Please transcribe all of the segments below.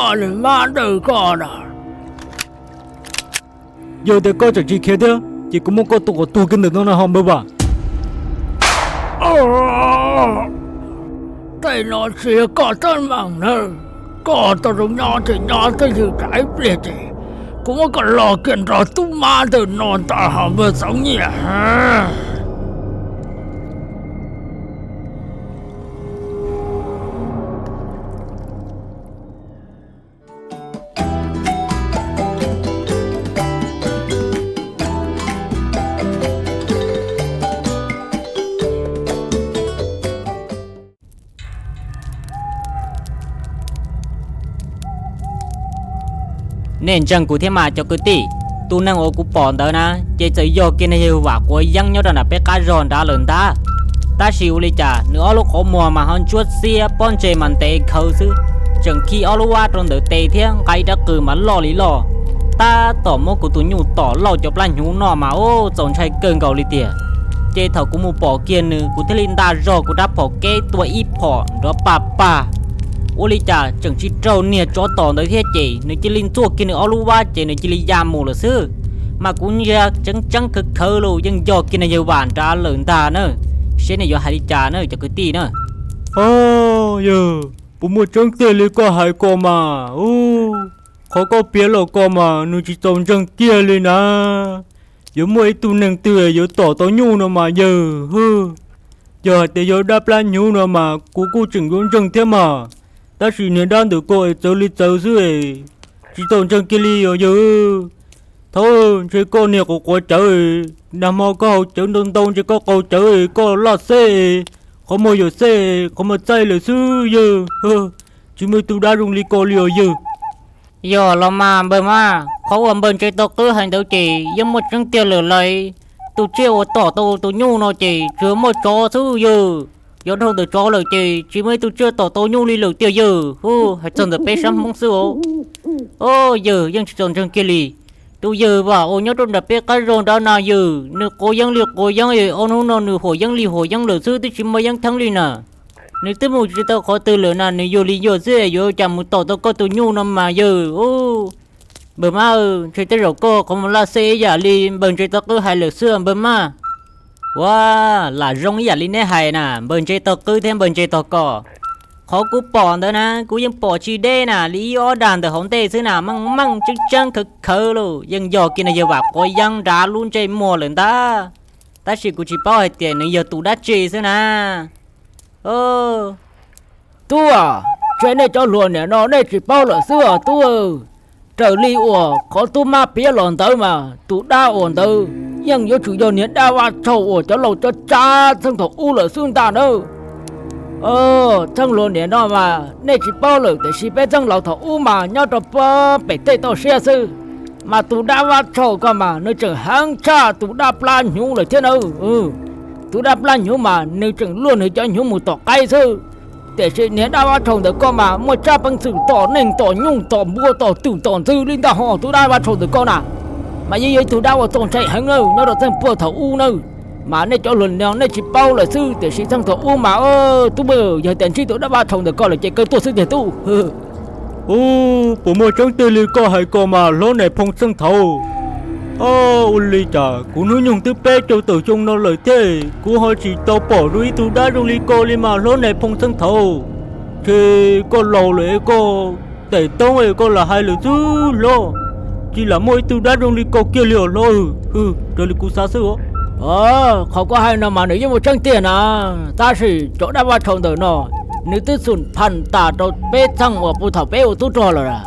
Nws mab dawj koj na. Yog tias koj tseem tsis khiav thiab ces kuv muab koj tua kom tuag kiag ntawm no na ho npawg Vam. Tej no tsis yog koj teeb meem nawb. Koj tau zoo nyob ces nyob twj ywm tsam ib pliag ces kuv muab koj los kiag nrog tub mab ntawm no ntag ho npawg Txoov Nyiaj. Nej ntseeg kuv thiab mas cov kwv tij, tus neeg uas kuv pom ntawd na ces txawm yog kiag niag yawg Vam quav yeeb nyob rau nram peb qab zog nrad lawm ntag. Tab sis ua li cas nws ob lub qhov muag mas ho ntsuab xiab, pob ntseg mas ntev khaws xwb, tseem khi ob lub vab rau ntawm tes thiab nqa ib rab qws mas loj li loj. Tab tom muab kuv tus nyuj tom lauj cov plab hnyuv no mas ub txaus ntshai kawg nkaus li tiag. Ces thaum kuv mus pom kiag nws kuv thiaj li nta zog kuv rab phom keb tua ib phom nrov pag pag. Ua li cas tseem tsis raug niag tsov tom ntawd thiab ces nws cia li ntxuaj kiag nws ob lub vab ces nws cia li ya mus lawm xwb. Mas kuv ntsia tseeb tseeb khawv khawv los yeej yog kiag niag yawg Vam nrad lawm ntag na. Seb nws yuav hais li cas na cov kwv tij na. Yawg, puas muaj tseeb tiag li koj hais ko mas? Qhov koj piav los ko mas nws tsis txaus ntseeg kiag li na. Yuav muaj ib tug neeg twg yuav tom tau nyuj no mas yawg? Yog hais tias yog dab plab hnyuv no mas kuv kuj tseem yuav ntseeg thiab mas, tab sis niag dab ntawm ko es txawv li txawv xwb es tsis txaus ntseeg kiag li os yawg. Thaub, ntshe koj niag quav quav cawv, nag hmo koj haus cawv ntau ntau ntshe koj qaug cawv, koj laj xeb, qhov muag yuam xeb, qhov muag txaij lawm xwb yawg. Tsis muaj ib tug dab zoo li ko li os yawg. Yog los mas npawg mas, qhov uas npawg ntse tau qwb hais ntawd ces yeej muaj tseeb tiag lawm lauj. Tus tsiaj uas tom tau tus nyuj no ces tsuas muaj tsov xwb yawg. Yog dhau ntawm tsov lawm ces tsis muaj ib tug tsiaj tom tau nyuj li lawm tiag yawg. Hu, hais txog ntawm peb sab Hmoob xwb os. Os yawg, yeej tsis txaus ntseeg kiag li. Tus yawg Vam uas nyob rau nram peb qab zog nrad na yawg, nws quav yeeb li quav yeeb es ob hnub no nws huam yeeb li huam yeeb lawm xwb, twb tsis muaj yeeb theeb li na. Nws twb mus tsis tau qhov twg lawm na, nws yuag li yuag xwb, yuav cas mus tom tau koj tus nyuj no mas yawg. Npawg mab, ntshe tej zaum koj qhov muag laj xeb ib yam li npawg ntse tau qwb hais lawm xwb npawg mab. Ua, lam zoo ib yam li neb hais na, npawg ntse tau qwb thiab npawg ntse tau koj. Qhov kuv pom ntawd na kuv yeej pom tsis deb na, li ib ob dag ntawm hauv ntej xwb na, meej meej tseeb tseeb khawv khawv lauj, yeej yog kiag niag yawg Vam quav yeeb nrad lub ntsej muag lawm ntag. Tab sis kuv tsis paub hais tias nws yog tus dab tsi xwb na. Tub, ntshe nej cov hluas niam no nej tsis paub lawm xwb os tub. Raws li uas qhov tub mab piav los ntawd mas tus dab uas ntawd yeej yuav tsum yog niag dab Vaj Tshaum uas cov laus cov tsab txheej thaum ub lawm xwb ntag nawb. Txheej hluas niam no mas nej tsis paub lawm tiam sis peb txheej laus thaum ub mas nyob rau pem tej toj siab xwb, mas tus dab Vaj Tshaum ko mas nws tseem heev tshaj tus dab plab hnyuv lawm thiab nawb. Tus dab plab hnyuv mas nws tseem luaj nws cov hnyuv mus tom qaib xwb, tiam sis niag dab Vaj Tshaum ntawm ko mas muaj tsab peev xwm tom neeg tom nyuj tom npua tom twm tom ntxwg li ntag ho tus dab Vaj Tshaum ntawm ko na. Mas yeej yog ib tug dab uas txaus ntshai heev nawb nyob rau txheej puag thaum ub nawb. Mas nej cov hluas no nej tsis paub lawm xwb tiam sis txheej thaum ub mas tub, yog tias ntsib tus dab Vaj Tshaum ntawm ko lawm ces kaw tuaj xwb tiag tub. Ub, puas muaj tseeb tiag li koj hais ko mas hlob Nais Phoo Xeej Thaud? Ua li cas kuv hnub nyoog twb peb caug tawm xyoo no lawm thiab kuv ho tsis tau pom dua ib tug dab zoo li ko li mas hlob Nais Phoo Xeej Thaud. Ntshe koj laus lawm es koj tes toob es koj lam hais lawm xwb hlob. Tsis lam muaj ib tug dab zoo li ko kiag li os hlob. Hwm, raws li kuv xav xwb os. Qhov koj hais no mas nws yeej muaj tseeb tiag na, tab sis cov dab Vaj Tshaum ntawm no nws twb xum pham tas rau peb txheej uas puag thaum peb ua tub rog lawm.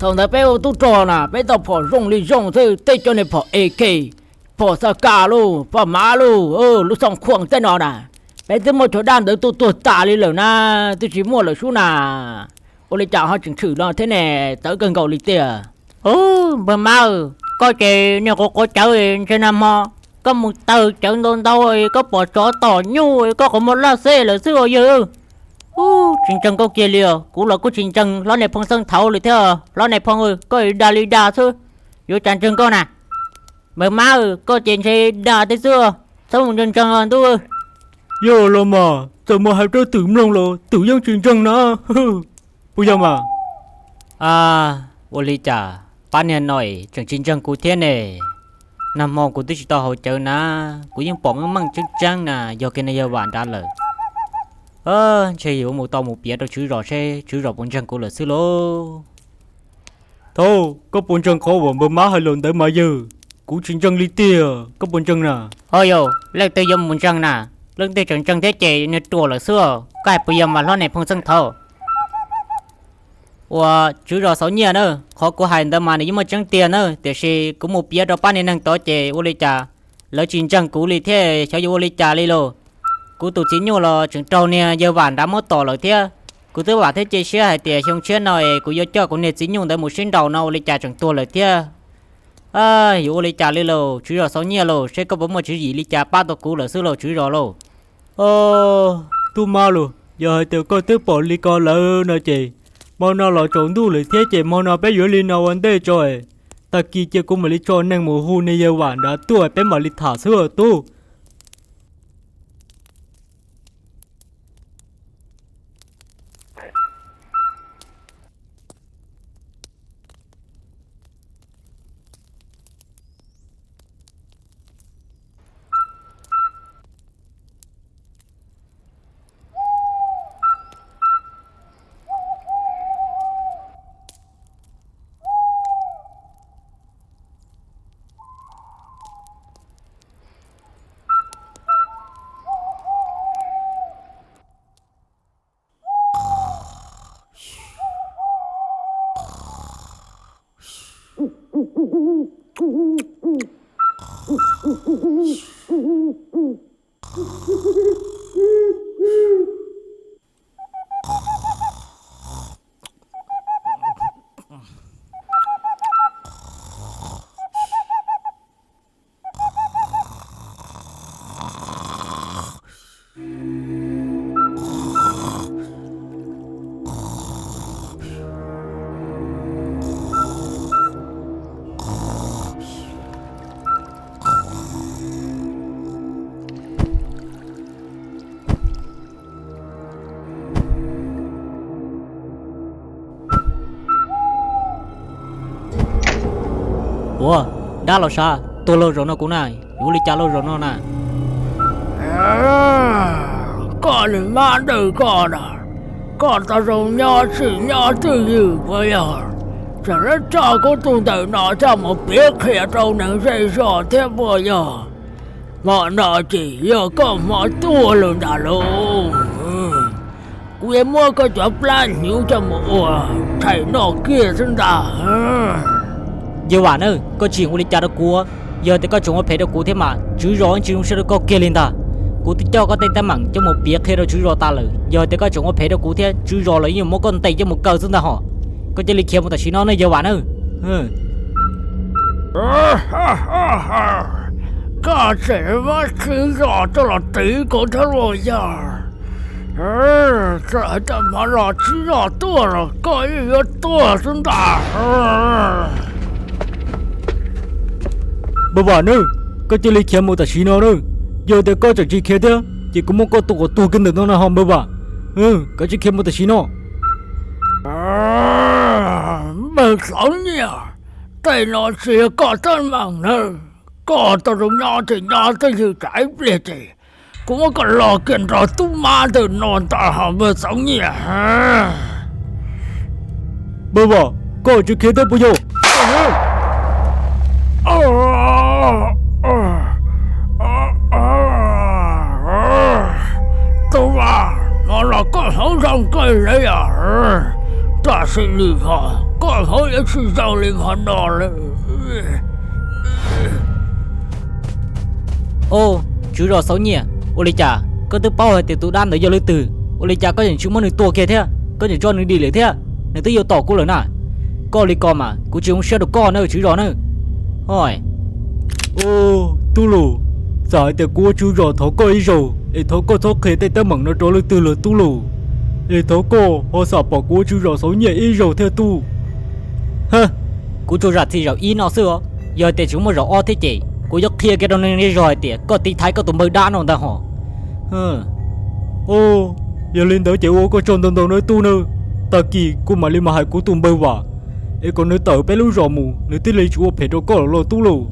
Thaum ntawd peb ua tub rog na peb tau phom zoo li zoo xwb, tej cov niag phom A K, phom xav kas lauj, phom mav lauj, lub xoo khuam tej no na, peb twb muab cov dab ntawd tua tuag tas li lawm na, twb tsis muaj lawm sub na. Ua li cas ho tseem tshwm no thiab ne, txawv kawg nkaus li tiag. Ub, npawg mab, koj ces niag quav quav cawv ntshe nag hmo koj mus tawg cawv ntau ntau, koj pom tsov tom nyuj koj qhov muag laj xeb lawm xwb os yawg. Ub, tsis ntseeg koj kiag li os, kuv los kuj tsis ntseeg hlob Nais Phoo Xeej Thaud li thiab. Hlob Nais Phoo, koj dag li dag xwb, yuav cas ntseeg koj na. Npawg mab, koj ces ntshe dag thiab xwb, txhob mus ntseeg ntseeg ntuj. Yog los mas, txawm mus hais rau twm mloog los twm yeej tsis ntseeg na. Puas yog mas? A, ua li cas pab niag no es tseem tsis ntseeg kuv thiab ne? Nag hmo kuv twb tsis tau haus cawv na, kuv yeej pom meej meej tseeb tseeb na yog kiag niag yawg Vam nrad lawm. Ntshe yuav mus tau mus piav rau tswv zos seb tswv zos puas ntseeg kuv lawm xwb lauj. Thaub, koj puas ntseeg qhov uas npawg mab hais los ntawd mas yawg? Kuv tsis ntseeg li tiag, koj puas ntseeg na? Ho yog leej twg yuav mus ntseeg na? Leej twg tseem ntseeg thiab ces nws ruam lawm xwb. Koj hais puas yog mas hlob Niam Phooj Txheej Thaub? Uas tswv zos Xauv Nyiaj na, qhov kuv hais ntawd mas nws yeej muaj tseeb tiag na, tiam sis kuv mus piav rau pab niag neeg tod ces ua li cas lawv tsis ntseeg kuv li thiab, xyov yuav ua li cas li lauj. Kuv tus txiv nyuj los tseem raug niag yawg Vam nrad muab tom lawm thiab. Kuv twb vam thiab cia siab hais tias xyoo tshiab no es kuv yuav coj kuv niag txiv nyuj ntawd mus sib nraus no ua li cas tseem tuag lawm thiab. Yuav ua li cas li lauj, tswv zos Xauv Nyiaj lauj, seb koj puas muaj tswv yim li cas pab tau kuv lawm xwb lauj tswv zos lauj. Tub mab lauj, yog hais tias koj twb pom li ko lawm no ces, hmo no los tsaus ntuj lawm thiab ces hmo no peb yuav li no ua ntej tso. Tag kis cia kuv mam li tso neeg mus hu niag yawg Vam nrad tuaj peb mam li tham xwb tub. Ua, dab los sav, tuag lauj zaum no kuv na, yuav ua li cas lauj zaum no na? Koj niag mab ntawm koj na, koj tau zoo nyob tsim nyob twj ywm puas yog? Tseem lab tso kuv tus ntawm no coj mus piav qhia rau neeg zej zos thiab puas yog? Hmo no ces yog koj hmo tuag lawm ntag lauj. Kuv yuav muab koj cov plab hnyuv coj mus ua tshais noj kiag xwb ntag. Yawg Vam na, koj tsis ua li cas rau kuv. Yog tias koj tseem ua phem rau kuv thiab mas tswv zos tsis zoo siab rau koj kiag li ntag. Kuv twb coj koj tej teeb meem coj mus piav qhia rau tswv zos tas lawm, yog tias koj tseem ua phem rau kuv thiab tswv zos los yeej yuav muab koj ntes coj mus kaw xwb ntag hos. Koj cia li khiav mus tam sim no ne yawg Vam na. Koj tseem muab tswv zos coj los tiv kuv thiab los yog? Txawm hais tias hmo no tswv zos tuaj los koj yeej yuav tuag xwb ntag. Npawg Vam na, koj cia li khiav mus tam sim no na. Yog tias koj tseem tsis khiav thiab ces kuv muab koj tua kom tuag kiag ntawm no na ho npawg Vam. Koj cia li khiav mus tam sim no. Npawg Xauv Nyiaj, tej no tsis yog koj teeb meem na. Koj tau zoo nyob ces nyob twj ywm tsam ib pliag ces kuv muab koj los kiag nrog tub mab ntawm no ntag ho npawg Xauv Nyiaj. Npawg Vam, koj tsis khiav thiab puas yog? Tub mab, hmo no koj hmoov zoo kawg li os, tam sim no ho koj hmoov yuav tsis zoo li hmo no lawm. Au, tswv zos Xauv Nyiaj, ua li cas koj twb paub hais tias tus dab ntawd yog leej twg, ua li cas koj tseem tsis muab nws tua kiag thiab koj tseem tso nws dim lawm thiab? Nws twb yuav tom kuv lawm na. Koj li ko mas kuv tsis zoo siab rau koj na tswv zos na. Au, tub Lus, txawm hais tias kuv ua tswv zos thov koj ib zaug es thov koj txhob qhia tej teeb meem no rau leej twg lawm tub Lus. Es thov koj ho xam pom kuv ua tswv zos Xauv Nyiaj ib zaug thiab tub. Kuv tsuas zam txim zaum ib no xwb os, yog tias tseem muaj zaum ob thiab ces kuv yuav qhia kiag rau neeg zej zog hais tias koj tiv thaiv koj tus npawg dab no ntag hos. Yog li ntawd ces ua koj tsaug ntau ntau nawb tub nawb. Tag kis kuv mam li mus hais kuv tus npawg Vam, es kom nws tawm peb lub zos mus, nws thiaj li tsis ua phem rau koj los tub lauj.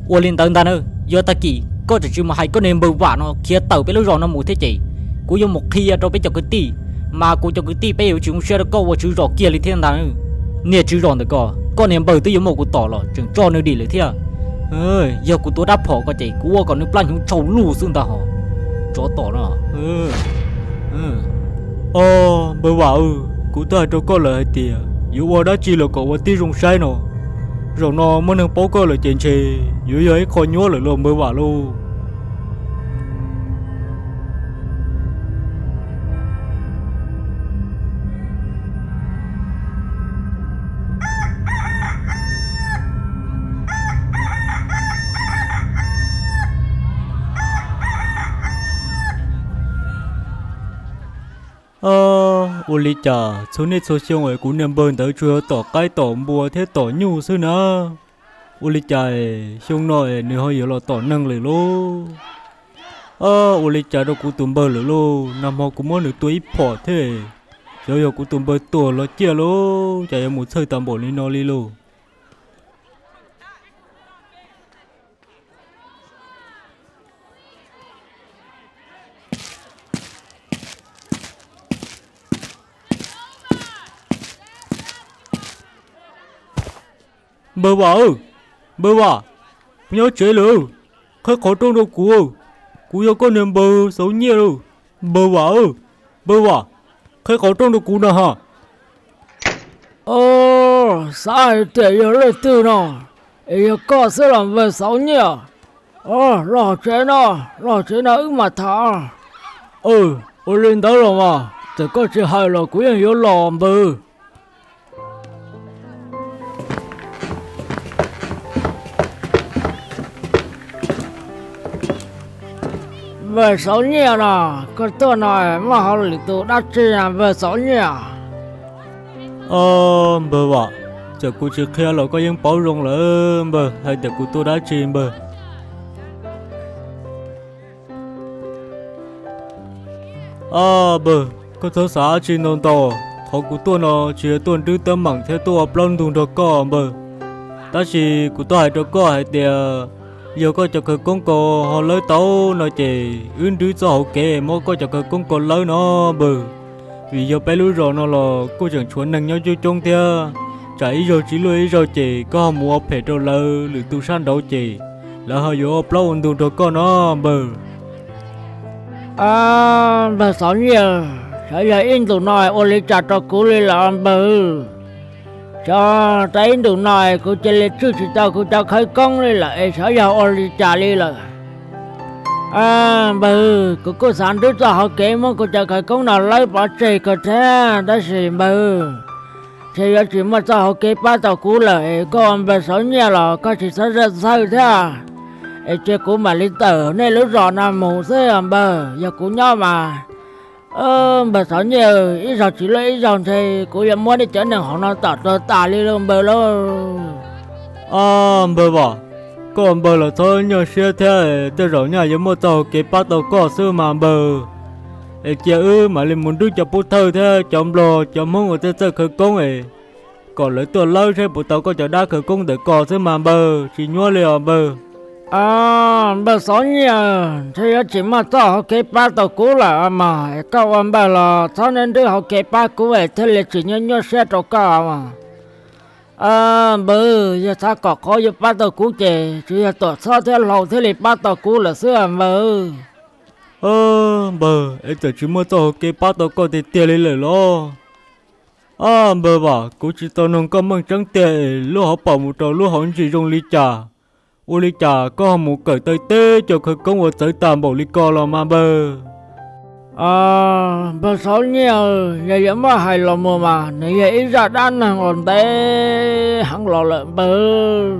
Ua li ntawd ntag na, yog tag kis koj tseem tsis mus hais koj niag npawg Vam no khiav tawm peb lub zos no mus thiab ces kuv yuav mus qhia rau peb cov kwv tij, mas kuv cov kwv tij peb yuav tsis zoo siab rau koj ua tswv zos kiag li thiab ntag. Niag tswv zos ntawm ko, koj niag npawg twb yuav muab kuv tom los tseem tso nws dim lawm thiab. Yog kuv tua dab phom ko ces kuv ua kom nws plab hnyuv tshau lug xwb ntag hos. Tsov tom no. Os, npawg Vam, kuv twb hais rau koj lawm hais tias yuav ua dab tsi los kom ua tib zoo saib no. Zaum no muaj neeg paub koj lawm ces ntshe yuav yog ib qho nyuab lawm los npawg Vam lauj. Ua li cas txhua niaj txhua xyoo es kuv niag npawg ntawd tsuas yog tom qaib tom npua thiab tom nyuj xwb na? Ua li cas es xyoo no es nws ho yuav los tom neeg lawm lauj? Ua li cas rau kuv tus npawg lawm lauj? Nag hmo kuv muab nws tua ib phom thiab, xyov yog kuv tus npawg tuag los ciaj lauj, cas yuav mus txhawj tas npaum li no li lauj. Npawg Vam, npawg Vam, nyob tsev lawm, qhib qhov rooj rau kuv, kuv yog koj niag npawg Xauv Nyiaj lauj. Npawg Vam, npawg Vam, qhib qhov rooj rau kuv na ha. Xav hais tias yog leej twg no, es yog koj xwb los npawg Xauv Nyiaj? Los tsev no, los tsev no wb mam tham. Ua li ntawd los mas, txawm koj tsis hais los kuv yeej yuav los npawg. Npawg Xauv Nyiaj no, koj tuaj no muaj hauj lwm tus dab tsi npawg Xauv Nyiaj? Npawg Vam, txawm kuv tsis qhia los koj yeej paub zoo lawm npawg, hais tias kuv tuaj dab tsi npawg. Npawg, koj txhob xav dab tsi ntau ntau, qhov kuv tuaj no tsis yog tuaj nrwb teeb meem thiab tuaj ua plaub ntug nrog koj npawg. Tab sis kuv tuaj hais rau koj hais tias, yog koj cov khawv koob ko ho lawb tau no ces wb nrwb txoj hauv kev muab koj cov khawv koob ko lawb no npawg. Vim yog peb lub zos no los kuj tseem tshuav neeg nyob coob coob thiab, tsam ib zaug tsis luaj ib zaug ces koj ho mus ua phem rau lawv lwm tus sab nraud ces lawv ho yuav ua plaub ua ntug nrog koj no npawg. Npawg Xauv Nyiaj, xyov yog ib ntus no ua li cas rau kuv li lawm npawg. Xyov tau ib ntus no kuv cia li tswj tsis tau kuv cov khawv koob li lawm es xyov yog ua li cas li lawm. Npawg, kuv kuj xav nrwb txoj hauv kev muab kuv cov khawv koob no lawb pov tseg ko thiab tab sis npawg, ntshe yuav tsis muaj txoj hauv kev pab tau kuv lawm es koj ua npawg Xauv Nyiaj los koj tsis txhob zaj txhawj thiab, es cia kuv mam li tawm nej lub zos no mus xwb npawg. Yog kuv nyob mas, npawg Xauv Nyiaj, ib zaug tsis luaj ib zaug ntshe kuv yuav muab nej cov neeg hauv no tom tuag tas li lauj npawg lauj. Npawg Vam, koj npawg los txhob nyuaj siab thiab, tej zaum nyaj yuav muaj txoj hauv kev pab tau koj xwb mas npawg. Es cia wb mam li mus nrwb cov pov thawj thiab cov nplog cov Hmoob uas txawj txawj khawv koob es kom lawv tuaj lawb saib puas tau koj cov dab khawv koob ntawm ko xwb mas npawg, tsis nyuaj li os npawg. Npawg Xauv Nyiaj, ntshe yuav tsis muaj txoj hauv kev pab tau kuv lawm mas, koj ua npawg los txhob nrwb hauv kev pab kuv es thiaj li tsis nyuaj nyuaj siab rau koj mas. Npawg, yog xav kom qhov yuav pab tau kuv ces tsuas yog Tuam Txhob thiab Hlau thiaj li pab tau kuv lawm xwb npawg. Npawg, es txawm tsis muaj txoj hauv kev pab tau koj tiag tiag li lawm los? Npawg Vam, kuv tsis tau noog koj meej tseeb tiag es lub hauv paus mus rau lub hauv ntsis zoo li cas, ua li cas koj ho mus kawm tau teb cov khawv koob uas txawv tag npaum li ko los mas npawg? Npawg Xauv Nyiaj, yog yuav muab hais los mus mas nws yog ib zaj dab neeg uas ntev heev los lawm npawg.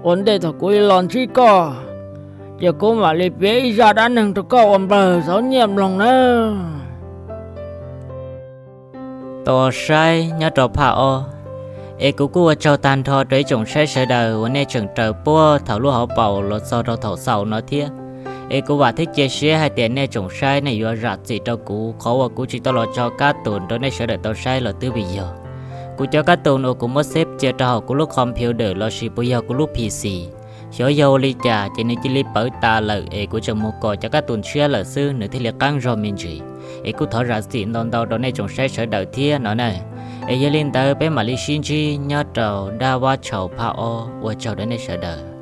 Ua ntej thaum kuv los ntsib koj, ces kuv mam li piav ib zaj dab neeg rau koj ua npawg Xauv Nyiaj mloog nawb. Tau saib nyob rau phaj ob, es kuv kuj ua tsaug tag nrho rau ib tsoom saib sawv daws uas nej tseem raws puag thaum lub hauv paus los txog rau thaum xaus no thiab. Es kuv vam thiab cia siab hais tias nej tsoom saib nej yuav zam txim rau kuv qhov uas kuv tsis tau los tso kab tus rau nej sawv daws tau saib los twb vim yog kuv cov kab tus uas kuv muab xeb cia rau hauv kuv lub computer lossis puas yog kuv lub P C, xyov yog ua li cas ces nws cia li pawv tas lawm es kuv tseem mus kos cov kab tus tshiab lawm xwb nws thiaj li qeeb zog me ntsis. Es kuj thov zam txim ntau ntau rau nej tsoom saib sawv daws thiab no na. Es yog li ntawd peb mam li sib ntsib nyob rau dab vab tshau phab ob, ua tsaug rau nej sawv daws.